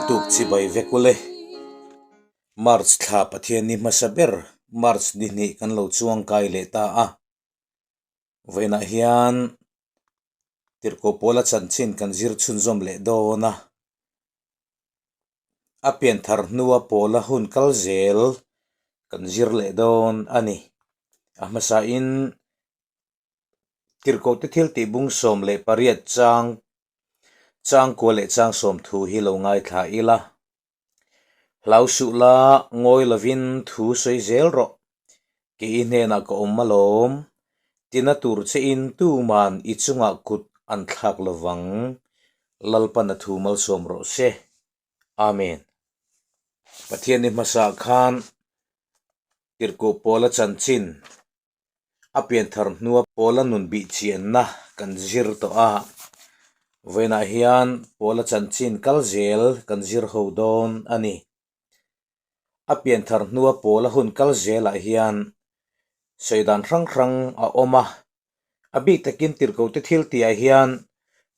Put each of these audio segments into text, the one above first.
Pathianni tuk chibai vek ule. March thla Pathianni hmasa ber March ni hnih kan lo chuang kai leh ta a. Vawiinah hian tirhkoh pawla chanchin kan zir chhunzawm leh dawn a. A pianthar hnua pawla hun kal zel kan zir leh dawn a ni. A hmasain Tirhkohte thil tih bung 18 chang chang kua leh chang sawm thu hi lo ngaithla ila. Hlau suh la, ngawi lovin thu sawi zel rawh. Kei i hnenah ka awm alawm. Tina tur chein tuman i chungah kut an thlak lovang. Lalpan a thu malsawm rawh se. Amen. Pathian i hmasa khan Tirhkoh Paula chanchin A pianthar hnua Paula nun bih chianna kan zir tawh a, vawiinah hian Paula chanchin kal zel kan zir ho dawn a ni. A pianthar hnua Paula hun kal zelah hian sawi dan hrang hrang a awm a, a bik takin tirhkohte thil tihah hian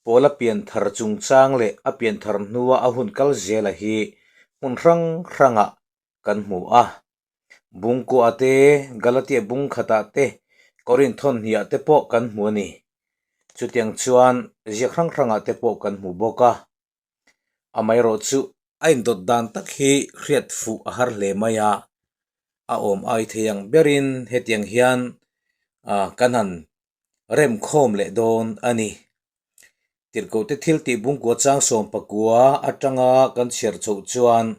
Paula pianthar chungchang leh a pianthar hnua a hun kal zela hi hmun hrang hrangah kan hmu a. Bungkuah te, Galatia bung khatah te, Korinth thawn hniah te pawh kan hmu a ni. Chutiang chuan ziak hrang hrangah te pawh kan hmu bawk a. Amaherawh chu a indawt dan tak hi hriat fuh a har hle mai a, a awm ai thei ang berin hetiang hian kan han remkhawm leh dawn a ni. Tirhkohte thil tih bungkua chang 19 atanga kan chhiar chhoh chuan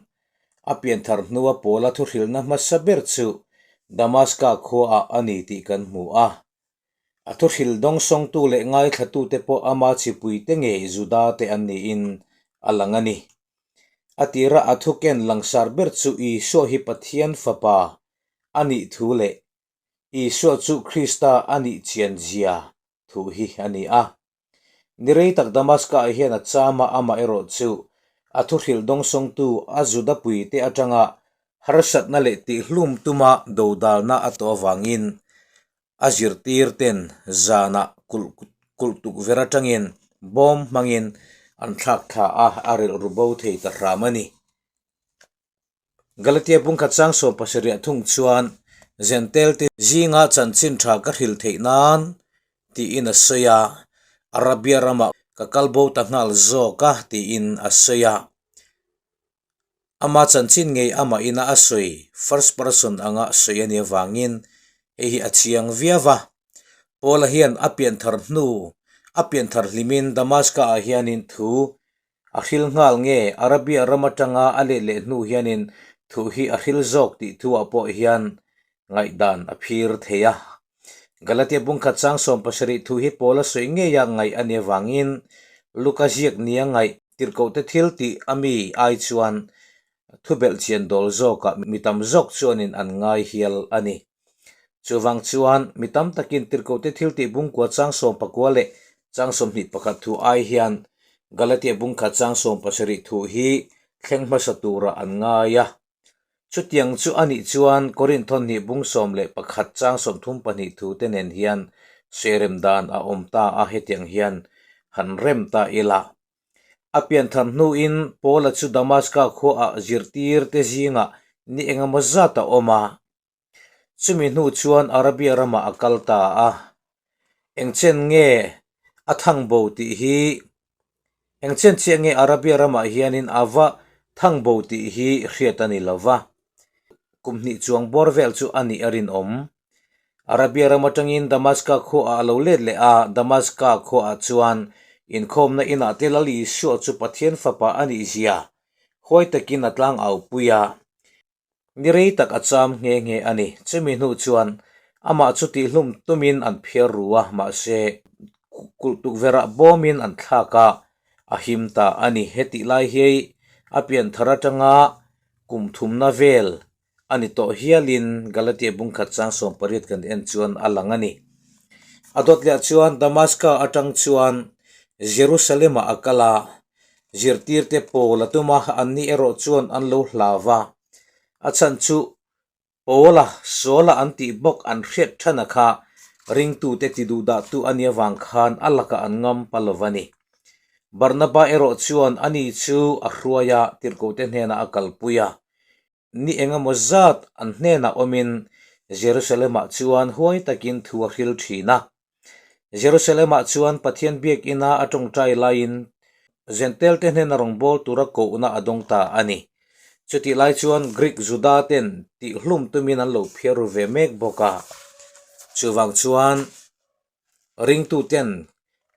a pianthar hnua Paula thuhrilhna hmasa ber chu Damaska khuaah a ni tih kan hmu a. A thuhrilh dawngsawngtu leh ngaithlatute pawh ama chipuite ngei Juda te an niin a lang a ni. A tira a thuken langsar ber chu Isua hi Pathian Fapa a nih thu leh Isua chu Krista a nih chian zia thu hi a ni a. Ni rei tak Damaska-ah hian a cham a, amah erawh chu a thuhrilh dawngsawngtu a Juda puite atanga harsatna leh tihhlum tuma dodalna a tawh avangin a zirtir ten zanah kulh kulh tukverh atangin bawm hmangin an thlak thla a, a rilru bo thei ta hram a ni. Galatia pungkhat sang 70 thung chuan Jentail te zinga chanchin tha ka hrilh theih nan tiin a sawi a, Arabia ramah ka kal bo ta nghal zawk a tiin a sawi a. Ama chanchin ngei amah ina a sawi first person anga sawi a nih avangin hei hi a chiang viau a. Paula hian a pianthar hnu a pianthar hlimin Damaska ah hianin thu A hril nghal nge Arabia ram atanga a let leh hnu hianin thu hi a hril zawk tih thuah pawh hian ngaihdan a phir thei a. Galatia bungkhat chang 70 thu hi Paula sawi ngeia ngaih a nih avangin Luka ziak nia ngaih tirhkohte thil tih a mi ai chuan thubelh chian dawl zawkah mi tam zawk chuanin an ngai hial a ni. Chuvang chuan mi tam takin tirhkohte thil tih bungkua chang 19 leh chang 21 thu ai hian Galatia bungkhat chang 70 thu hi thleng hmasa turah an ngai a. Chutiang chu a nih chuan Korinth thawhnih bung 11 chang 32 thu te nen hian sawi rem dan a awm ta a, hetiang hian han rem ta ila. A pianthar hnuin Paula chu Damaska khuaah zirtirte zingah ni engemaw zat a awm a. Chumi hnu chuan Arabia ramah a kal ta a, engchen nge a thang bo tih hi engchen chiah nge Arabia ramah hianin a va thang bo tih hi hriat a ni lo va, kum hnih chuang bawr vel chu a nih a rinawm. Arabia ram atangin Damaska khuaah a lo let leh a, Damaska khuaah chuan inkhawmna inah te Lal Isua chu Pathian Fapa a nih zia huai takin a tlang au pui a. Ni rei tak a cham nghe nghe a ni. Chumi hnu chuan amah chu tihhlum tumin an phiar ru a, mahse kulh tukverhah bawmin an thlak a, a him ta a ni. Hetih lai hi a pianthar atanga kum thumna vel a ni tawh hialin Galatia bungkhat chang 18 kan en chuan a lang a ni. A dawt leh chuan Damaska atang chuan Jerusalem-ah a kal a, Zirtirte Paul a tum a, anni erawh chuan an lo hlau va. A chhan chu Paula, Saula an tih bawk an hriat thana kha ringtute ti duhdahtu a nih avang khan a lakah an ngam pa lo va ni. Barnaba erawh chuan ani chu a hruai a, tirhkohte hnenah a kalpui a. Ni engemaw zat an hnenah awmin Jerusalem-ah chuan huai takin thu a hril thin a. Jerusalem-ah chuan Pathian biakina a tawngtai laiin Jentail-te hnena rawngbâwl tura kohna a dawng ta a ni. Chutih lai chuan Greek Juda ten tihhlum tumin an lo phiar ru ve mek bawk a. Chuvang chuan ringtuten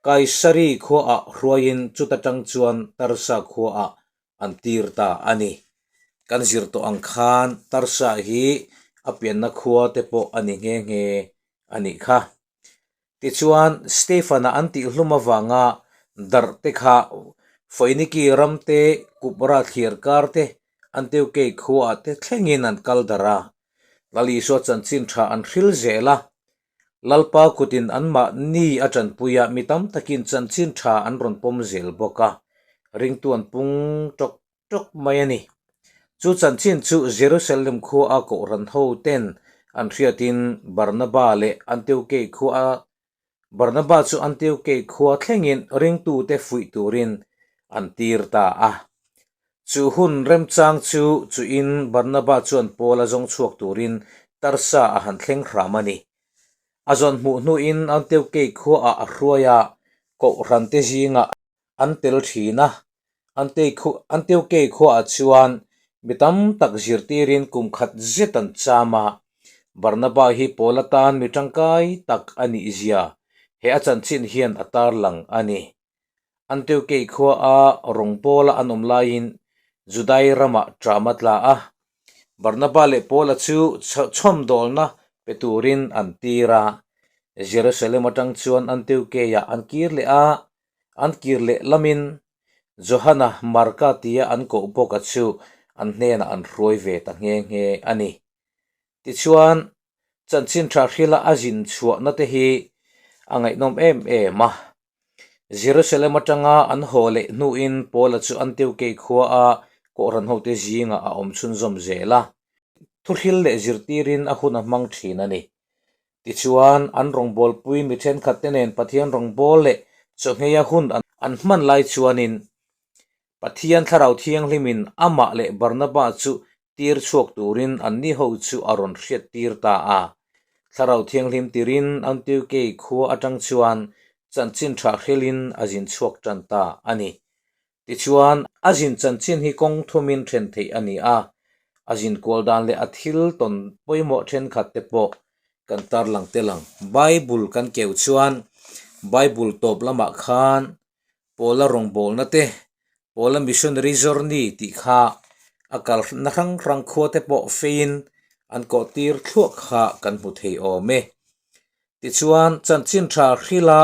Kaisari khuaah hruaiin chuta tang chuan Tarsa khuaah an tir ta a ni. Kan zir tawh ang khan Tarsa hi a pianna khua te pawh a ni nghe nghe a nih kha. Tichuan, Stefan-a an tihhlum avanga darh te kha Foiniki ram te, Kupra thliar kar te, Antiokei khuaah te thlengin an kal darh a. Lal Isua chanchin tha an hril zel a. Lalpa kutin anmahni a tanpui a, mi tam takin chanchin tha an rawn pawm zel bawk a, ringtu an pung tawk tawk mai a ni. Chu chanchin chu Jerusalem khua a kohhran ho ten an hriatin Barnaba leh Antiokei khua a Barnaba chu Antiokei khua thlengin ringtute fuih turin an tir ta a. Chu hun remchang chu chuin Barnaba chuan Paula zawng chhuak turin Tarsa a han thleng hram a ni. A zawn hmuh hnuin Antiokei khuaah a hruai a, kohhrante zingah an tel thin a. Antiokei khuaah chuan mi tam tak zirtirin kum khat zet an cham a. Barnaba hi Paul atan mi tangkai tak a nih zia he a chanchin hian a tarlang a ni. Antiokei khua a rawng pawla an awm laiin Judai ramah ṭam a tla a, Barnaba leh Paula chu chhawmdawlna pe turin an tir a. Jerusalem atang chuan Antiokeiah an kir leh a, an kir leh lamin Johana Marka tia an koh bawka chu an hnenah an hruai ve ta nghe nghe a ni. Tichuan, chanchin tha hrila a zin chhuahna te hi a ngaihnawm em em a. Jerusalem atanga an haw leh hnuin Paula chu Antiokei khua a Kohhran hote zingah a awm chhunzawm zel a, thuhril leh zirtirin a hun a hmang thin a ni. Tichuan, an rawngbawlpui mi thenkhatte nen Pathian rawngbâwl leh chawhngheia hun an hman lai chuanin Pathian Thlarau Thianghlimin amah leh Barnaba chu tir chhuak turin anni ho chu a rawn hriat tir ta a. Thlarau Thianghlim tirin Antiokei khua atang chuan chanchin tha hrilhin a zin chhuak tan ta a ni. Tichuan, a zin chanchin hi kawng thumin then theih a ni a, a zin kual dan leh a thil tawn pawimawh thenkhat te pawh kan tarlang tel ang. Bible kan keu chuan Bible tawp lamah khan Paula rawngbawlna te, Paula missionary journey tih kha a kalna hrang hrang khua te pawh feiin an kawh tir thluak kha kan hmu thei awm e. Tichuan, chanchin tha hrila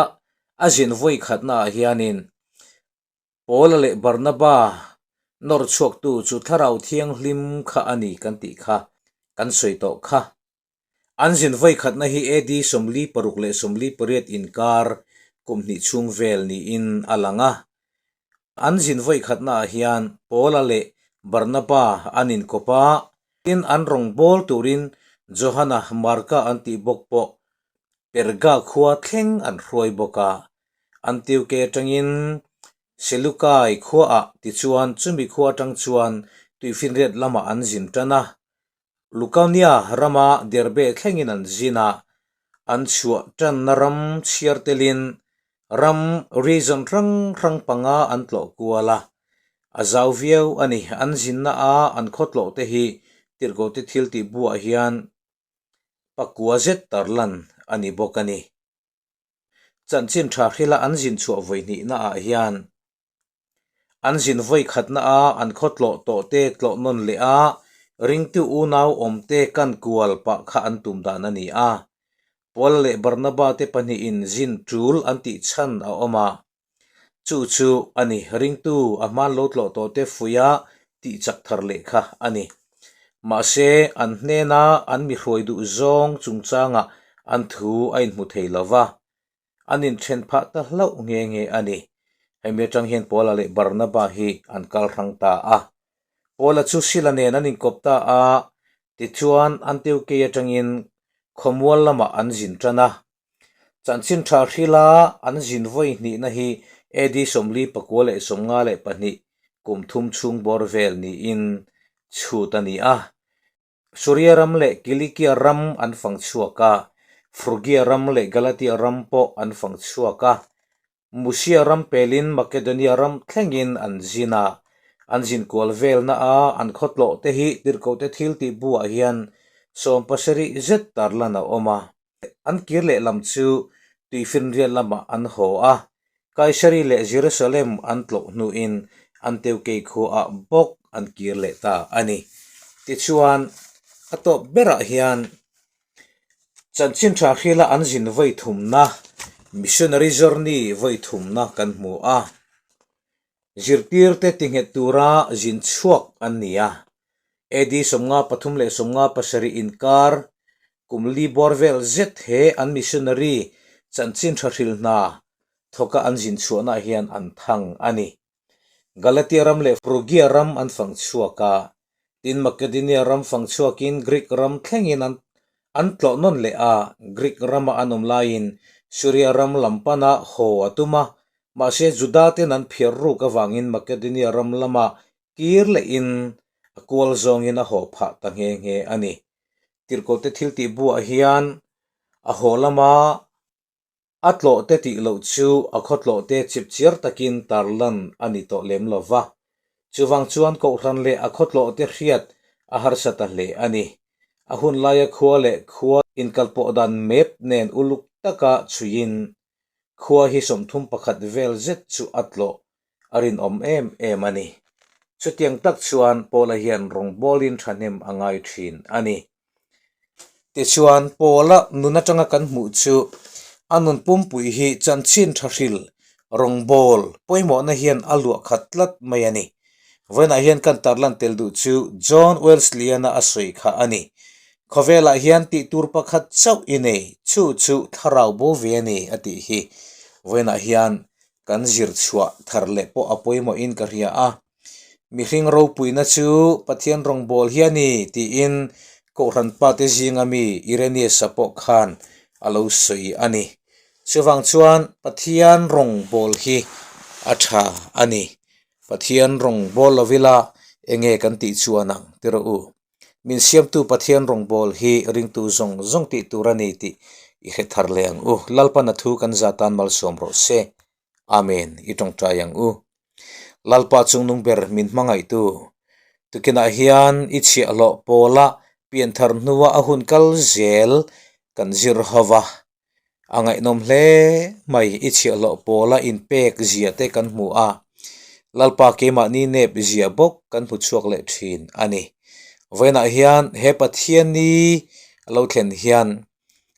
a zin vawi khatnaah hianin Paula leh Barnaba nawr chhuaktu chu Thlarau Thianghlim kha a ni kan tih kha kan sawi tawh kha. An zin vawikhatna hi AD 46 leh 48 inkar kum hnih chhung vel niin a lang a. An zin vawikhatnaah hian Paula leh Barnaba an inkawp a, tin an rawngbâwl turin Johana Marka an tih bawk pawh Perga khua thleng an hruai bawk a. Antioke atangin Selukai khuaah tichuan chumi khua atang chuan tuifinriat lamah an zin tan a. Lukaonia rama Derbe thlengin an zin a, an chhuah tanna ram chhiar telin ram region hrang hrang panga an tlawh kual a, a zau viau a ni. An zinna a an khaw tlawh te hi Tirhkohte thil tih buah hian pakua zet tarlan a ni bawk a ni. Chanchin tha hrila an zin chhuah vawi hnihna ah hian An zin vawi khatna a an khaw tlawh tawh te tlawh nawn leh a, ringtu unau awm te kan kual pah kha an tum dan a ni a. Paula leh Barnaba te pahnihin zin tul an tih chhan a awm a. Chu chu a ni, ringtu a hman lo tlawh tawh te fuih a tih chak thar leh kha a ni. Mahse, an hnena an mi hruai duh zawng chungchangah an thu a inhmu thei lo va. An inthen phah ta hlauh nghe nghe a ni. Hemi atang hian Paula leh Barnaba hi an kal hrang ta a. Paula chu Sila nen an inkawp ta a, tichuan Antiokei atangin khawmual lamah an zin tan a. Chanchin tha hrila an zin vawi hnihna hi AD 4952 kum thum chhung bawr vel niin chhut a ni a. Suria ram leh Kilikia ram an fang chhuak a, Frugia ram leh Galatia ram pawh an fang chhuak a. Musia ram pelin Makedonia ram thlengin an zin a, an zin kual velna a an khawtlawh te hi tirhkohte thil tih buah hian 70 zet tarlan a awm a. An kir leh lam chu tuifinriat lamah an haw a, Kaisari leh Jerusalem an tlawh hnuin Antiokei khuaah bawk an kir leh ta a ni. Tichuan, a tawp berah hian chanchin tha hrila an zin vawi thumna, missionary journey vawi thumna kan hmu a. Zirtirte tinghet tura zin chhuak an ni a. AD 53 leh 57 inkar kum li bawr vel zet he an missionary chanchin tha hril hna thawka an zin chhuahnaah hian an thang a ni. Galatia ram leh Phrugia ram an fang chhuak a, tin Makedonia ram fang chhuakin Greek ram thlengin an an tlawh nawn leh a, Greek rama an awm laiin Syria ram lam pana haw a tum a, mahse Juda ten an phiar ruk avangin Makedonia ram lama kir lehin a kual zawngin a haw phah ta nghe nghe a ni. Tirhkohte thil tih buah hian a haw lama a tlawhte tih loh chu a khawtlawhte chipchiar takin tarlan a ni tawh lem lo va. Chuvang chuan Kohhran leh a khawtlawhte hriat a harsa ta hle a ni. A hun laia khua leh khua inkalpawh dan map nen uluk taka chhuiin khua hi 31 vel zet chu a tlawh a rinawm em em a ni. Chutiang tak chuan Paula hian rawngbawlin thahnem a ngai thin a ni. Tichuan, Paula nun atanga kan hmuh chu a nun pumpui hi chanchin tha hril rawngbâwl pawimawhna hian a luah khat tlat mai a ni. Vawiinah hian kan tarlan tel duh chu John Wesley-ana a sawi kha a ni. Khawvelah hian tih tur pakhat chauh i nei, chu chu thlarau bo ve a ni a tih hi. Vawiinah hian kan zir chhuah thar leh pawh a pawimawhin ka hria a, mihring ropuina chu Pathian rawngbâwl hi a ni tiin Kohhran pate zinga mi Irenaeus-a pawh khan a lo sawi a ni. Chuvang chuan Pathian rawngbâwl hi a tha a ni. Pathian rawngbâwl lo ila eng nge kan tih chuan ang ti rawh u. Min siamtu Pathian rawngbâwl hi ringtu zawng zawng tih tur a ni tih i hre thar leh ang u. Lalpan a thu kan za tan malsawm rawh se. Amen. I tawngtai ang u. Lalpa chungnung ber min hmangaihtu. Tukinah hian i chhiahhlawh pawla pianthar hnua a hun kal zel kan zir ho va. A ngaihnawm hle mai, i chhiahhlawh pawla inpek zia te kan hmu a, Lalpa keimahni nep zia bawk kan hmu chhuak leh thin a ni. Vawiinah hian he Pathianni a lo thlen hian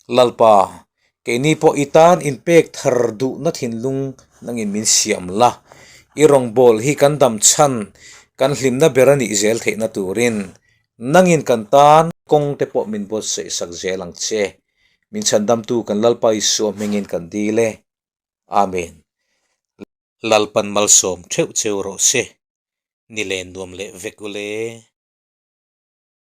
Lalpa, keini pawh i tan inpek thar duhna thinlung nangin min siam la, i rawngbâwl hi kan dam chhan, kan hlimna ber a nih zel theihna turin nangin kan tan kawng te pawh min buatsaih sak zel ang che. Min chhandamtu kan Lalpa Isua hmingin kan dil e. Amen. Lalpan malsawm theuh cheu rawh se. Ni len nuam leh vek ule.